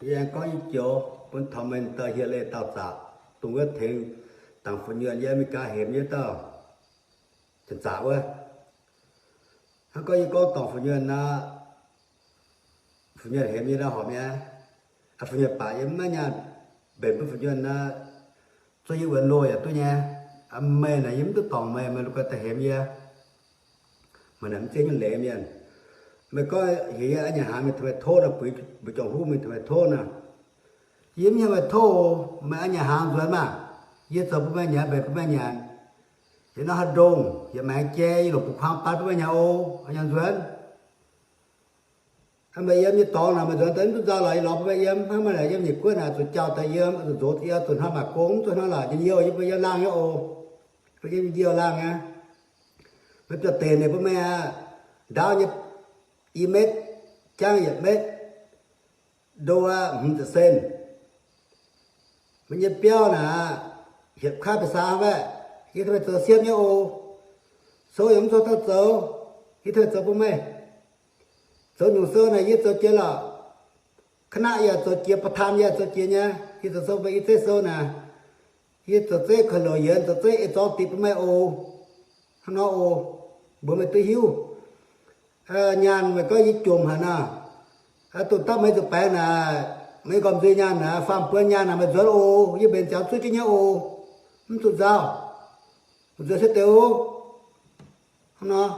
Yie aengx gorngv i joux bun taux meih daaih hieh leiz dauh zaqc, dongh wuov tengx dangc fu'nyuonh yiem America hemx nyei dauh, janx-zaqc wuov. Hnangv gorngv yie gorngv dorngc fu'nyuonh nor, fu'nyuonh hemx yie naaiv horpc nyei. Fu'nyuonh baac yie mv maaih nyaanh mbenc bun fu'nyuonh nor, zuov yie wuonx loh yaac duqv nyei. Meih naaic yie mv duqv dorngc meih, meih la'guaih daaih hemx yie. Meih naaic mv zeiz nyungc leiz mienh. Meih gorngv heuc yie a'nyanc hnaangx mingh tengx meih tov nor, mbuo, mbuo juangc huv mingh tengx meih tov nor, yie mv hiuv meih tov oc. Meih a'nyanc hnaangx nzuonx maah! Yie zoux bun meih nyanc, mbenc bun meih nyanc. Yie nor haaix ndongh yaac maengx jai, yie longc buqc kuang baan bun meih nyanc oc. A'nyanc nzuonx. Meih yiem nyei dorngx naaic meih nzuonx daaih mv duqv nzauh lorqc, yie lorz bun meih yiem. Hnangv meih naaic yiem nyei guoqv naaic zuqc jauh daaih yiem, zuqc nzox yiem, zuqc hnoi maaih gong, mv zuqc hnoi lorqc, njien-youh yie mbuo yiem laangh nyei oc. Mbuo yiem njien-youh laangh aqv. Meih biauv-deic ninh bun meih aqv, ndaauv nyei i metv, jangv yietc metv, ndo aqv hmz ziepc cent. Meih nyei biauv naaic hiepv kaav ba'saax aqv. Yie tengx meih zoux siepv nyei oc. Sou yaac mv zoux taux zoux, yie tengx meih zoux bun meih. Zoux nyungc sou naaic yie zoux jiex lorqc. Ka'naqv yaac zoux jiex, ba'taan yaac zoux jiex nyei. Yie zoux sou bun meih, i zeiv sou naaic. Yie zoux zeiv ka'loc yienx, zoux zeiv eix zorngv diex bun meih oc. Hnangv nor oc, mbuox meih duqv hiuv. Nyaanh meih gorngv yie jomc haic nor, duqv dapv meih zuqc baengx naaic, meih gormx nzuih nyaanh naaic, faam buonc nyaanh naaic meih nzuonx oc. Yie mbenc ziangx zuov jienv nyei oc. Mv zuqc nzauh. Nzuonx se deix oc. Hnangv nor.